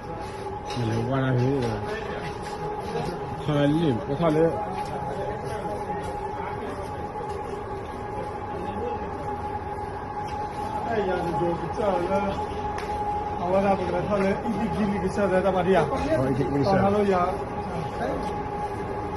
နလဲၤဝါဒၣ်ဟ့ၣ်, ထီၣ်လၢလံာ် ပထီၣ်လၢ အဲယၤတဒိးကစၢ်လၢ အဝဲဒၣ်ပကလဲၤထီၣ်လၢ အံၣ်ကံၣ်ကံၣ်လံကစၢ်လၢတၢ်မၤဒံးဧါ, အံၣ်ကံၣ်ကံၣ်လံကစၢ် ဟါလၢယၤ ထီၣ်လၢက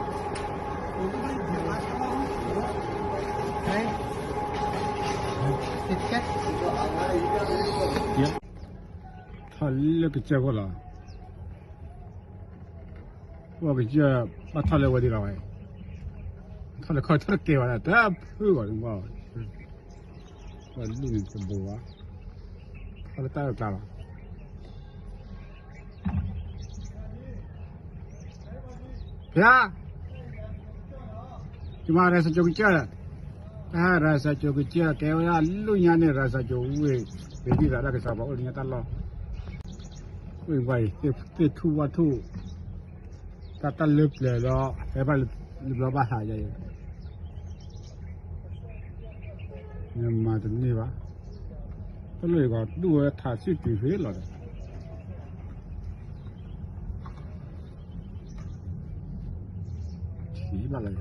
စၢၢ်ခိၣ်လီၤ, ပှၤကစၢၢ် ဘၣ်ထီၣ်လၢဝဲဒၣ်လီၤဝဲ, ထီၣ်လၢခီၣ်ထီၣ်တကဲဘၣ်ဒီး တၢ်ဖုၣ်ဂီၤန့ၣ်ဘၣ်, ပှၤဒူၣ်န့ၣ်တဘိဘၣ်, ထီၣ်လၢတၢ်အၢၣ်ကျါလီၤ. ဖျါ, ယမၤရၤစၢၤကၠိကစၢၢ်, တၢ်ရၤစၢၤကၠိကစၢၢ် ကဲဝဲဒၣ်လၢညါန့ၣ် ရၤစၢၤကၠိဝ့ၢ် ပ့ၤဒံၣ်သးတၢ်ကစီၣ်ပှၤအိၣ်လၢညါတၢ်လီၢ်, ဝ့ၢ်ပှၤအံၤ သ့ၣ်ထူၣ်ဝၣ်ထူၣ်, တၢ်တၢ်လၢပျၢၤဒီး ဟဲဘၣ်လၢဘျီဘၣ်ဟးယၤအံၤ, မၤတန့ၢ်ဘၣ်, တၢ်လၢယကီၢ်ဒူၣ်ဝဲထးဆံၣ်တုၤဖဲလီၤဒီး ထံၣ်ဘၣ်လီၤယၤ,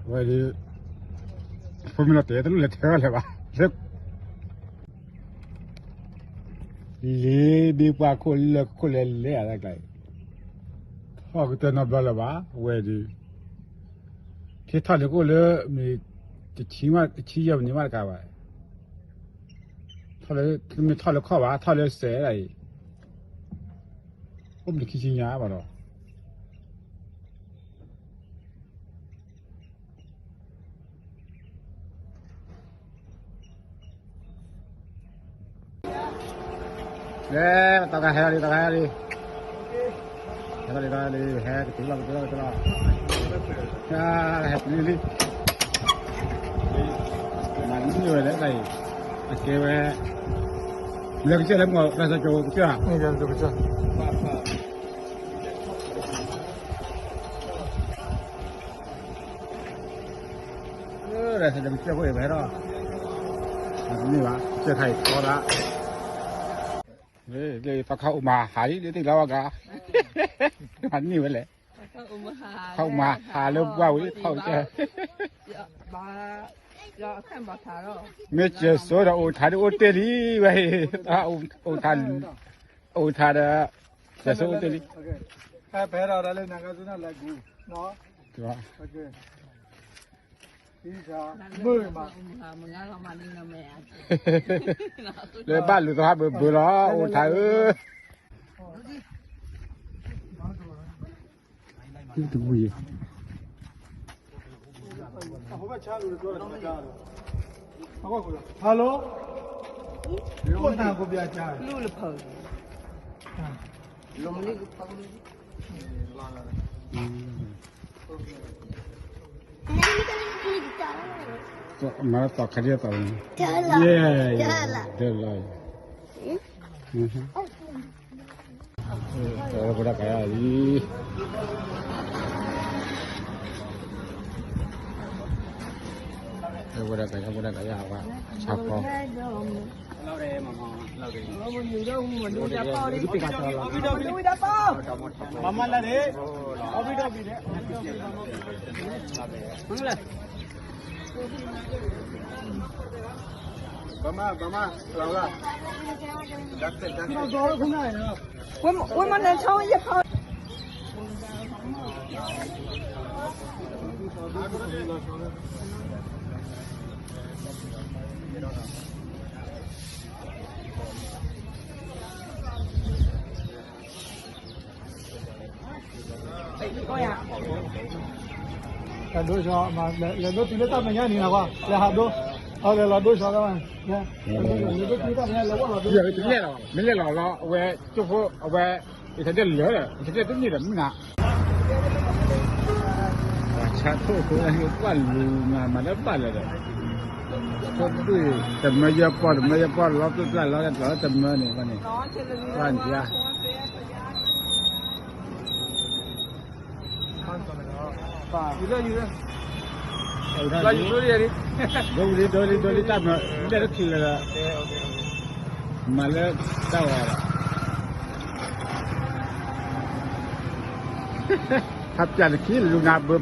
အဝဲဒၣ် ဖိမ့ၢ်လီၤတဲာ်တလိၣ်လဲၤထဲလဲၣ်ဘၣ်, လၢ လ့ဘ့ပှၤခိၣ်လၢခိၣ်လဲၤလဲၤအတၢ်ကျါအံၤ, ထီၣ်ကတၢၢ်နီတဘျီလၢၤဘၣ်, အဝဲဒၣ် ထံထီၣ်လၢကအိၣ်လၢ မ့ၢ် တဆံမး တဆံယဲၢ်မံးနံးမးတကးဘၣ်, ထီၣ်လၢ မ့ၢ်ထီၣ်လၢခီၣ်ဘၣ် ထီၣ်လၢစဲးဒၣ်အံၤ, အိၣ်မ့ၢ်ခံဆံညါဘၣ်ဒီး လဲၤ တၢ်ကဟဲလံ တၢ်ကဟဲလံ, ဟဲလံ တၢ်ကဟဲလံ ဟဲကတုၤလီၤ ကတုၤလီၤ ကတုၤလီၤ, ဟဲတုၤလံ, မၤန့ၢ်ဝဲလဲၣ်တၢ်အံၤ, အကဲဝဲ, လၢကစၢၢ်လၢမ့ၢ် ရၤစၢၤကၠိကစၢၢ်ဧါ, ရၤစၢၤကၠိကစၢၢ်ဖိအံၤပဟဲထီၣ်, မၤန့ၢ်ဘၣ် ကစၢၢ်ခါအံၤထီဒၣ်, လၢသီခါအိၣ်မၤဟးလံ လၢသ့ၣ်လီၤဝဲဂၤ, မၤန့ၢ်ဝဲလဲၣ်, ခါအိၣ်မၤဟးလၢပှၢ်ဝံၤထီၣ်ကစၢၢ်, မ့ၢ်စၢၤစိဒီးအိၣ်ထါဒ်အိၣ်တ့ၢ်လံဝဲ, အိၣ်ထါ, အိၣ်ထါဒီး, စၢၤစိအိၣ်တ့ၢ်လံ, ပဟဲဒီးလၢနဂါဇုနၢ်လၢဂူ, လၢဘၣ်လူၤသီဟးဘၢဘၢလီၤ အိၣ်ထါဧၢ, တဘူယံၤ, Hello, ကိုယ့်တန်ကိုပြကြတယ်, မၤသီခါဒ်သီ, ယဲ, ဒၢလီၤ, တၢ်ဝဲဒၣ်ကယၤလံ, တၢ်ဝဲဒၣ်ကယၤ ဝဲဒၣ်ကယၤဝဲ, ဆၣ်ဖီ လဲၤဒိ, လဲၤဒိတုၤလၢတၢ်မဲာ်ညါန့ၣ်နကွၢ်, လဲၤဟးဒိ, လဲၤဒိတုၤလၢတၢ်မဲာ်ညါန့ၣ် လဲၤဝဲလီၤဒိ, မ့ၢ်လဲၤလီၤလီၤ အဝဲကၠိဖိ အဝဲ အထဒဲလၢာ် အထဒဲတန့ၢ်ဒီးမုၢ်နၤ ပှၤဆါထိၣ်ဖိ ကွၢ်လူၤမၤမၤတဘၣ်လၢၤဒီး ထိၣ်ဒုၣ် တမၢယဲၢ်ပီၢ် တမၢယဲၢ်ပီၢ် လီၤပျၢ်ပျၢ်လီၤ တမၢန့ၣ်ဘၣ်န့ၣ် ပှၢ်နံၤဧါ ယူၤလၢယူၤလၢ ဒိလံ ဒိလံ ဒိလံ တၢ်မၤ လဲၣ်တထံၣ်လၢၤဒီး မၤလၢတၢ်ဝဲဒီး ဟးပျၢ်တခံလူနၤဘၢဘၢ လ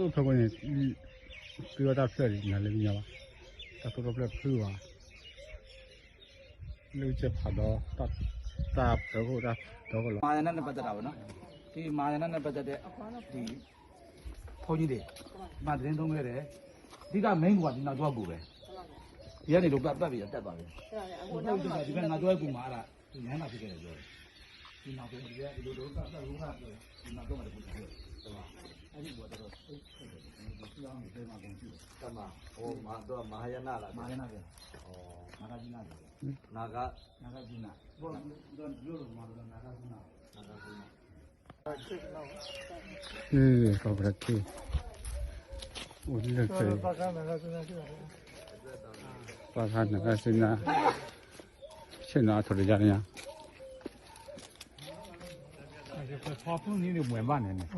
ၢဖဲန့ၣ် သုဝဲတၢ်ဖျၢၣ်နၤလၢညါဘၣ် တၢ်သိၣ်တၢ်ဖျၢၣ်ဖုဘၣ် လၢကစၢၢ်ဖးဒီး တၢ်ပၢၤခိၣ်တၢ်ဒီကလီၤ มาในนั้นในปัจจุบันเนาะ ที่มาในนั้นในปัจจุบัน ဒီ ဘုန်းကြီးတွေ မှာသတင်းသုံးခဲ့တယ် အဓိက main က ဒီနောက်ကျောကူပဲ ဒီကနေတော့ပတ်ပတ်ပြီးတော့တက်သွားပြီ ဟုတ်ကဲ့ ဒီဘက်နောက်ကျောကူမှာအဲ့ဒါ ဒီညနာဖြစ်ခဲ့တယ်ပြောတယ် ဒီနောက်ဆိုဒီကဒီလိုပတ်ပတ်လို့ကပြောတယ် ဒီနောက်တော့မှတပူတယ်ပြောတယ်အဲ့ဒီကတော့အဲ့ဒီကတော့ဒီအောင်နေတယ်မှာကုန်ပြီတမဟိုမှာတော့မဟာယနာလားမဟာယနာပြန်ဩနာဂကြီးနာပြန်နာဂနာဂကြီးနာဘောတော့ပြောလို့မှာတော့နာဂကြီးနာနာဂကြီးနာ ကီၢ်ပရက့ အိၣ်လၢက့ ပှၤခါနကစနၢ ဆ့ၣ်နီၤအထိၣ်တယါညါ ဖီဖုနံၤဒီးမွဲမးန့ၣ်န့ၣ်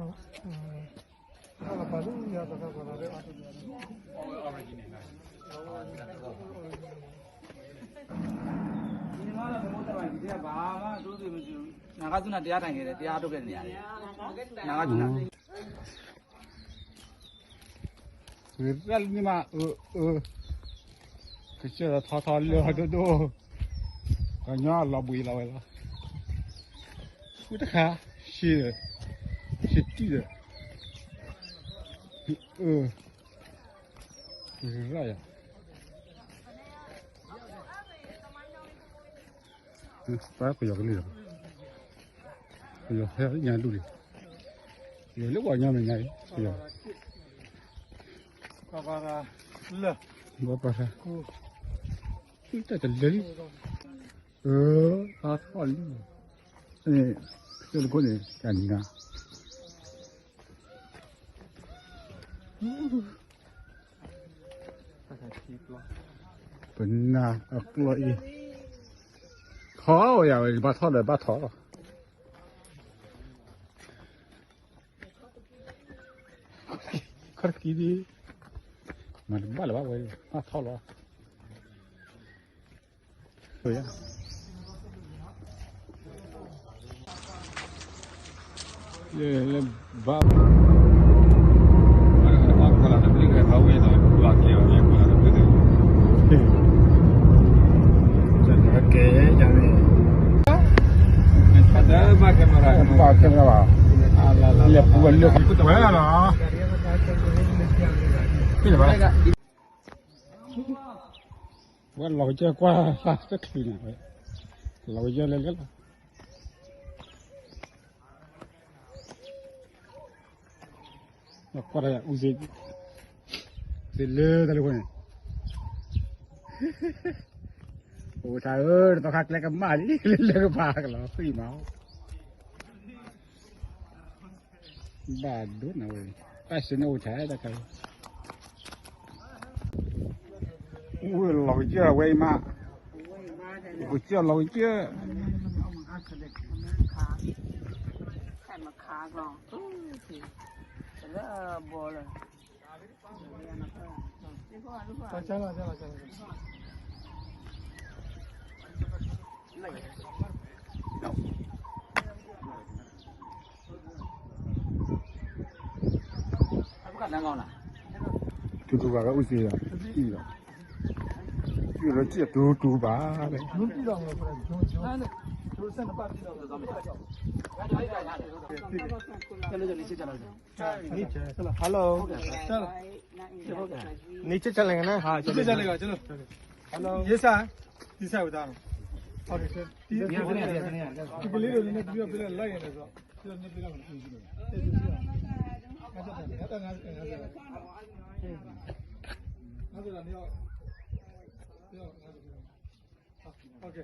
နာဂသုနတရားထိုင်ခဲ့တယ်တရားထုတ်ခဲ့တဲ့နေရာလေနာဂသုန ရၢ်လံမးအၢအၢ ကစၢၢ်ထီထီလၢဒိၣ်ဒိၣ် ကညီလီၤဘှံးလီၤဝဲလီၤ ဃုတခါ ရှည် ရှည်တံၢ်ဒီး အၢ ရၢ်ယၤ ပှၤပယီၤကလုၢ်လီၤ ပယီၤဟဲညါဒူၣ်လံ ပယီၤလၢပှၤညီမ့ၢ်ညါအံၤ ပယီၤ ဘီပှၤဆါ တၢ်တလၢလံ အၢ အါထီၣ်လံ ကၠိတခိၣ်န့ၣ် တၢ်နံၤနၤ ပနၢ်အကျီၢ်အံၤ ထီၣ်ဝဲယၤဝဲ ဘၣ်ထီၣ်ဒီးဘၣ်ထီၣ်လီၤ ခီၣ်တကံဒံ မၤတဘၣ်လၢၤဘၣ်ဝဲ ဘၣ်ထီၣ်လီၤ လၢဘၣ် ကဲ ကဲ ဘၣ်ကဲမရၤ ဘၣ်ကဲမရၤဘၣ် လဲၤပူၤလၢဝဲလီၤ ဝဲလီၤကစၢၢ်ကွၢ်လၢ်တချုးန့ၣ်ဝဲ လီၤကစၢၢ်လၢလၢလီၤ ကွၢ်တၢ်အူစ့ စ့လၢတၢ်လၢဃိန့ၣ် အိၣ်တၢ်အၢ တသီခါကျဲကမၣ်လံ လၢလၢကပၤကလီၤဃံမး ဘၣ်ဒိနၤဝဲ တၢ်စ့န့ၣ်အိၣ်ထဲတၢ်ခါ ဝဲလီၤကစၢၢ်ဝဲအံၤမး ကစၢၢ်လီၤကစၢၢ် တူတူဘၣ်ကအိၣ်စ့လီၤ အံၤလီၤ တူတူတူဘၣ် Hello. Hello. नीचे चलेंगे ना? हाँ, चलो, चलेगा, चलो। Hello. ये सा, ये सा उतारो। Okay, sir. ये, ये, ये, ये, ये। ओके।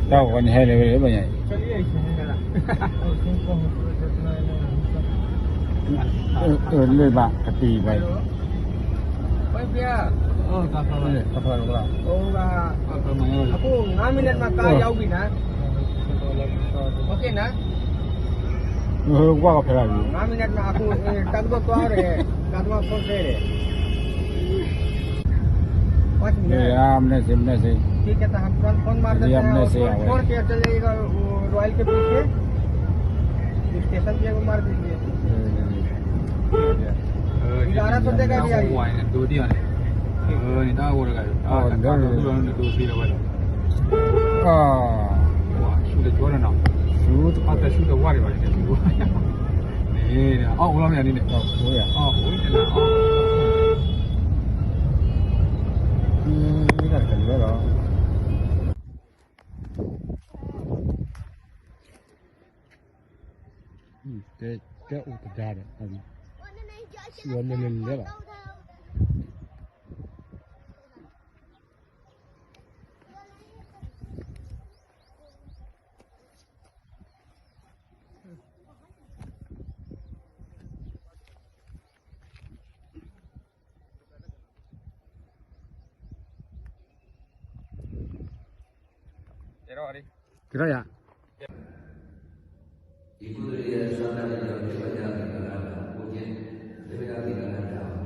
တၢ်ဂီၤန့ၣ်ဟဲလၢၤဝဲလၢပညါအံၤ, အၢ လၢဘၣ်ကတံၤဘၣ်အံၤ, အခု ငါးမိနစ်မှ ကားရောက်ပြီနော်. ငါးမိနစ်မှ အခု တၢ်ကဒိၣ်သွားတယ်, တၢ်ကဒိၣ်ဖုန်းဆဲတယ်. မနက်စေ မနက်စေ, မနက်စေအဝဲ, ဒိၣ်တံၢ်အီၤန့ၣ်, တၢ်အိၣ်တဂၤ, တၢ်အိၣ်တဂၤ, ဆူတဝါန့ၣ်နီၤ, ဆူတဝါန့ၣ်, အီၣ်အိၣ်လီၤမ့ၢ်န့ၣ်, အီၣ်အိၣ်လီၤ, အီၣ်အိၣ်လီၤ. တဲအိၣ်တဒါဒီး, ဆူအီၤလဲၤလဲၤလဲၤလီၤ. ကဲထီၣ်ယၤ, တၢ်လ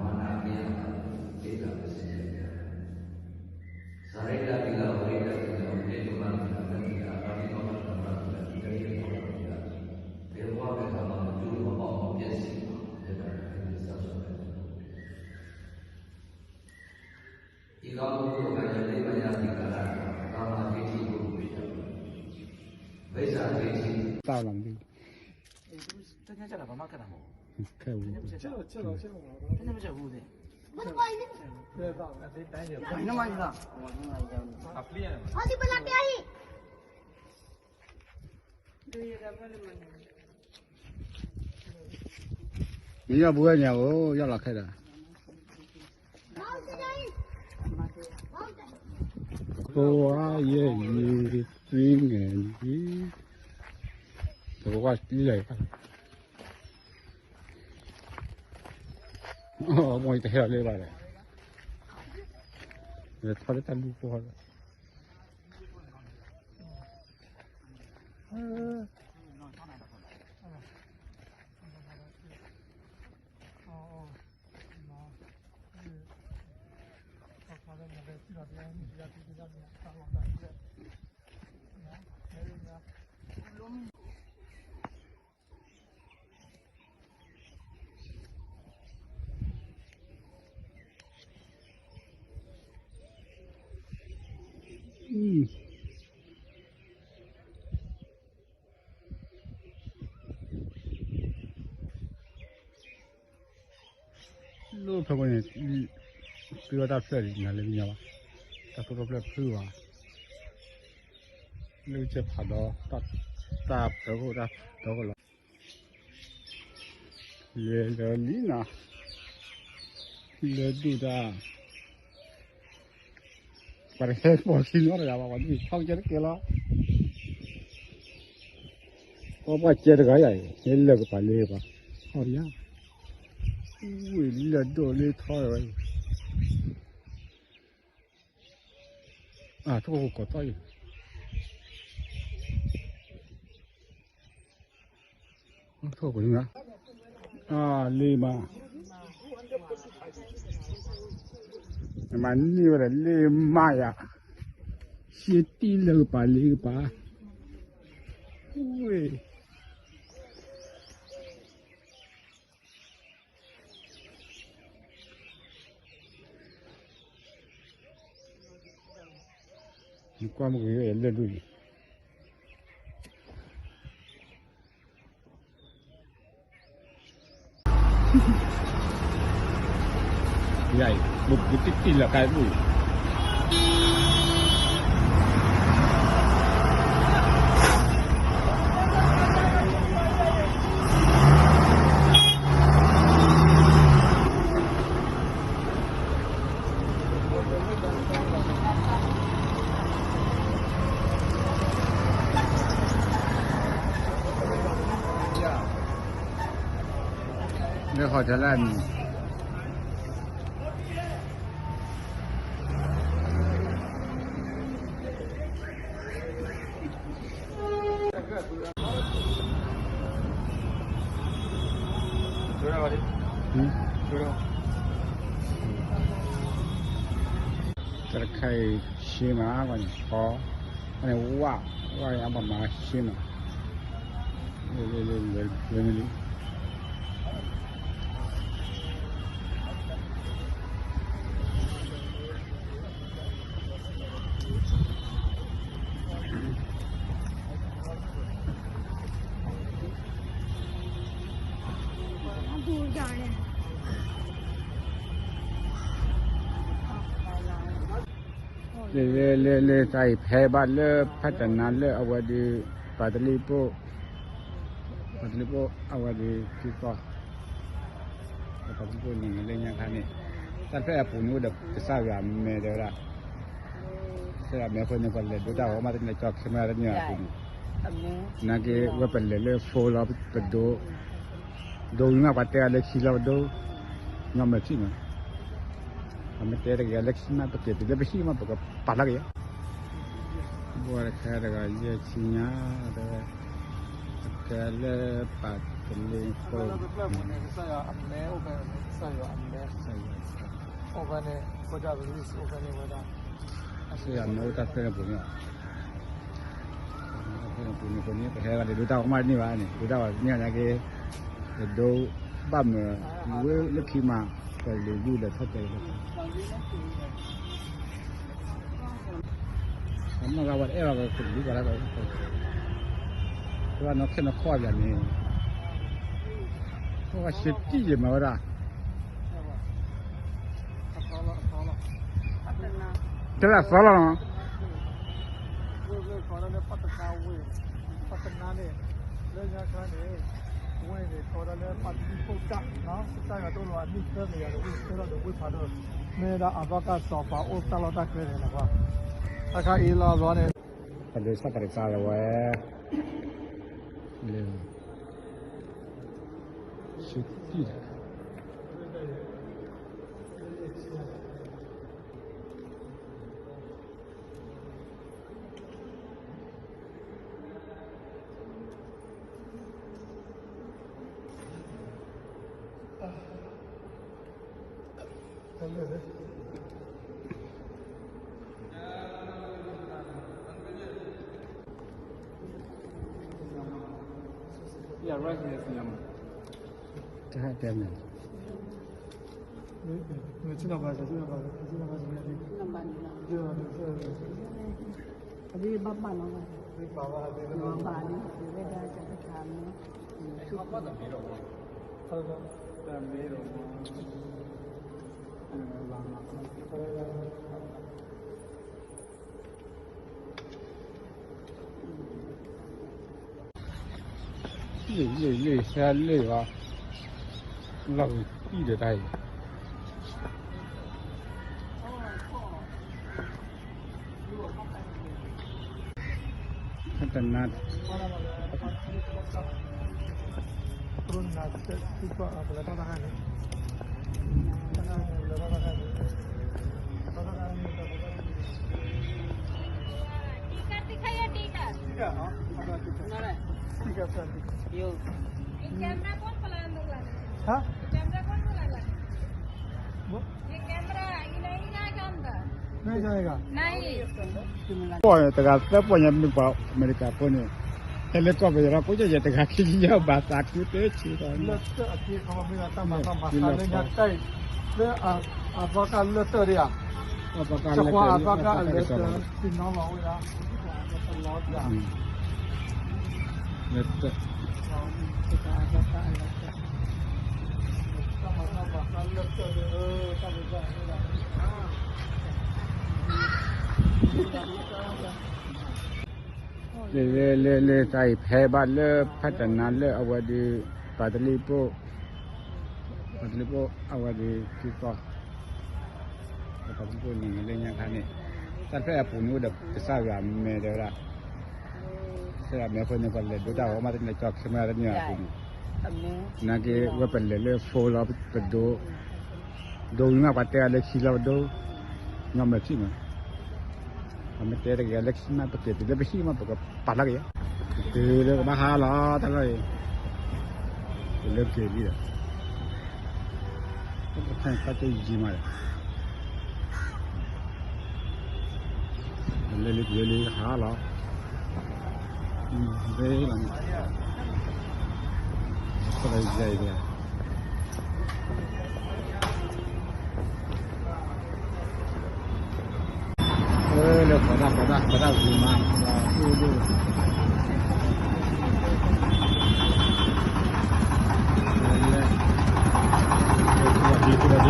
ီၤမ့ၢ်, ခဲဝူ, အပျံၤ မ့ၢ်ယီၢ်ဘှဲန့ၣ်ဧိၤ ယီၢ်လီၤခဲဒီး, ကဝါယဲၢ်နံၤ သွံငဲၤနံၤ, တကဝၢ်လၢ်, အမိၢ်တဟဲလီၤလၢဘၣ်လဲၣ်, ထီၣ်လၢတၢ်လူၢ်ပီၢ်လီၤ.လၢဖဲန့ၣ် သုဝဲတၢ်ဖျၢၣ်ဒ်နၤလၢညါဘၣ်, တၢ်ဖိတၢ်ဖျၢၣ်ဖုဘၣ်, လၢကစၢၢ်ဖးဒီး တၢ်ဖျၢၣ်ခိၣ်တၢ်ဖျၢၣ်ခိၣ်လီၤ, လဲၤလၢလံနီၤ, လၢဒူၣ်တၢ် ပှၤတဟဲပိာ်ခံနီတဂၤဘၣ်, ပှၤဒ်ထီၣ်ကဲတကဲလီၤ, ပှၤပှၤကဲတဂၤယၤအံၤ ဟဲလၢာ်ကပၤလ့ကပၤ, အီၣ်ယၤ, ဝ့ၢ်လၢာ်ဒိၣ်လၢထီၣ်ဝဲအံၤ, အထီၣ်ကီၢ်သီၣ်အံၤ ထီၣ်ပှၤန့ၣ်, အလ့မး, နမၤန့ၢ်ဝဲဒီးလ့မးယၤ, ရှဲတံၢ်လၢာ်ကပၤလ့ကပၤ, ဝ့ၢ် နကွၢ်မ့ၢ်ကယဲၢ်လၢာ်ဒိၣ်အံၤ, ယၤအံၤ ဘူးဘူးတံၢ်တံၢ်လၢကါဘူးအံၤ လၢဟီၣ်တလၢ်န့ၣ် တၢ်တခါအံၤ ရှဲမး ကွၢ်န့ၣ် ဖီ ကွၢ်န့ၣ် ဝၣ် ဝၣ်အံၤအါဘၣ်မး ရှဲမး လၢ လၢ လၢ လၢ လၢ လၢ လၢ လၢ လၢတၢ်အံၤ ဖဲဘၣ်လၢ ဖဲတနၤလၢအဝဲဒုး ပှၤတလံၤဖိ ပှၤတလံၤဖိ အဝဲဒုး ခံသီ ပှၤတလံၤဖိန့ၣ် လၢညါခါန့ၣ် တၢ်ဖျၢၣ်အပူၤန့ၣ် အိၣ်ဒီးကစၢ်ယွၤမဲာ်တဲဝဲဒၣ် ကစၢ်ယွၤမဲာ်အဃိန့ၣ် ပှၤလဲၤဒိတၢ်ဂီၤမး တန့ၢ်ကၠီခဲမးတန့ၢ်အပူၤန့ၣ် နာ်က့ ဝဲပလဲၤလၢဖိလီၤ ပဒိ ဒိကနၣ်ပှၤတဲအီၤလၢခံလီၤပဒိ ညီမဲာ်ထံၣ်မး ပမ့ၢ်တဲတက့ၢ်လၢခံမး ပက့ၤတုၤလၢပဟံၣ်မး ပကပာ်လီၤက့ၤ ဘီတခါတဂၤ ယဲၢ်ဆံညါ တဲဝဲ ကဲလၢပှၤတလ့ဖိ ကစၢ်ယွၤအမဲ အိၣ်ဖဲန့ၣ် ကစၢ်ယွၤအမဲ ကစၢ်ယွၤအမဲအိၣ်တၢ်ဖျၢၣ်န့ၣ်ပူၤန့ၣ် တၢ်ဖျၢၣ်န့ၣ်ပူၤန့ၣ် ပဟဲဂၤန့ၣ် ဒိတၢ်ဂီၤမးတန့ၢ်ဘၣ်န့ၣ် ဒိတၢ်ဂီၤတန့ၢ်နာ်က့ ပဒိဘၣ်မၢ် ဝဲလၢခံမး ပလဲၤဒူၣ်လဲၤထီၣ်တဲာ်လၢ အနီၢ်ဂၤဝဲတအဲၣ်ဘၣ် ကလူၤဘၣ်တၢ် ပဘၣ်နီၢ်ခဲနီၢ်ခီၣ်ယၤန့ၣ် ပဘၣ်ရှဲတံၢ်ယဲၢ်မၤဝဲဒၣ် တလၢအသီလီၤနီၤ ပတနၤန့ၣ် လၢညါခါန့ၣ် ဝဲန့ၣ် ကီးဒၣ်လၢပှၤတမံၤဖိကၣ်, ကစၢ်ယွၤတအိၣ်လီၤအနံၣ်သၢကယၤဒီး ဝ့ၢ်ဆၢထီၣ်ဒီးဝ့ၢ်ဖးဒိၣ်, မ့ၢ်ဝဲဒၣ်အဘၣ်ကၢ်စီၤပၤအိၣ်တၢ်လီၢ်တၢ်ကျဲန့ၣ်လီၤ. တၢ်ခါအံၤလီၤဘျီန့ၣ် ပဒုးစၢ်ပာ်တစၢ်လၢဝဲ လၢ ဆူတံၢ်ဒီး Yeah, right here is Myanmar. တဟဲတဲန့ၣ် နဆ့ၣ်နီၤဘၣ် နဆ့ၣ်နီၤဘၣ် နဆ့ၣ်နီၤဘၣ် နဆ့ၣ်နီၤဘၣ် အဒိဘၣ်ဘၣ်လီၤဘၣ် ဘၣ်ဘၣ်လံ ဝဲဒၣ်တၢ်တခါမ့ၢ် တမ့ၢ်ဒီး လ့ၣ်လ့ၣ်လ့ၣ် ဆဲလ့ၣ်လီၤ လီၢ်ကတံၢ်ဒီးတၢ်အံၤ ဖဲတနါ ठीक है, ठीक है। ये कैमरा कौन चलाने वाला है? हाँ? ये कैमरा कौन चलाने वाला है? वो? ये कैमरा, ये नहीं जाएगा अंदर। नहीं जाएगा। नहीं। ပီၢ်တဂၤသၢပီၢ်ညါမ့ၢ်ပှၤအမဲရကၤဖိန့ၣ် ဟဲလၢကီၢ်ပယီၤဒီး ကိးယဲၢ်ယဲၢ်တဂၤခံယဲၢ် ဘၣ်သးခုသ့ဆံးဒီး လၢတၢ်အက့ခီမ့ၢ်တၢ်မၤနီၣ်မၤသးလၢညါတၢ်အံၤ လၢအဘၣ်ကၢ်လၢတၢ်ဒံးဧါ အဘၣ်ကၢ်လၢတၢ်ဒံး အဘၣ်ကၢ်အလၢတၢ် သ့ၣ်နီၣ်လီၤဝဲဒၣ် လီၤဒၣ် လၢတၢ် လၢ လၢ လၢ လၢတၢ်အံၤ ဖဲဘၣ်လၢဖဲတနါလၢအဝဲဒုး ပှၤတလ့ၣ်ဖိ ပှၤတလ့ၣ်ဖိအဝဲဒုး ထံကီၢ် ပှၤတလ့ၣ်ဖိန့ၣ် လၢညါခါန့ၣ် တၢ်တဖျၢၣ်အပူၤန့ၣ် အိၣ်ဒီးကစၢ်ယွၤမဲာ်တဲဝဲဒၣ် ကစၢ်ယွၤမဲာ်အဃိန့ၣ် ပှၤလဲၤဒိတၢ်ဂီၤမးတန့ၣ် ကၠီခဲမုၢ်တန့ၢ်အပူၤန့ၣ် နာ်က့ ဝဲပလဲၤလၢ phone လီၤ ပဒိ ဒိဝံၤမး ပှၤတဲအီၤလၢခံလီၤပဒိ ညီမဲာ်ထံၣ်မး ပမ့ၢ်တဲတက့ၢ်လၢခံမး ပက့ၤတုၤလၢပဟံၣ်မး ပကပာ်လီၤက့ၤ တုၤလၢကဘၣ်ဟါလီၤ တၢ်လီၢ်အံၤ တုၤလၢပက့ၤလံဒီး ပဖဲတၢ်ကယံၤမးဒီး လၢလံ လၢလံ ဟါလီၤ လၢလံ ကလၢယဲအံၤ လၢပှၤဒၣ် ပှၤဒၣ် ပှၤဒၣ်ဝံၤမး လၢ လၢ လၢ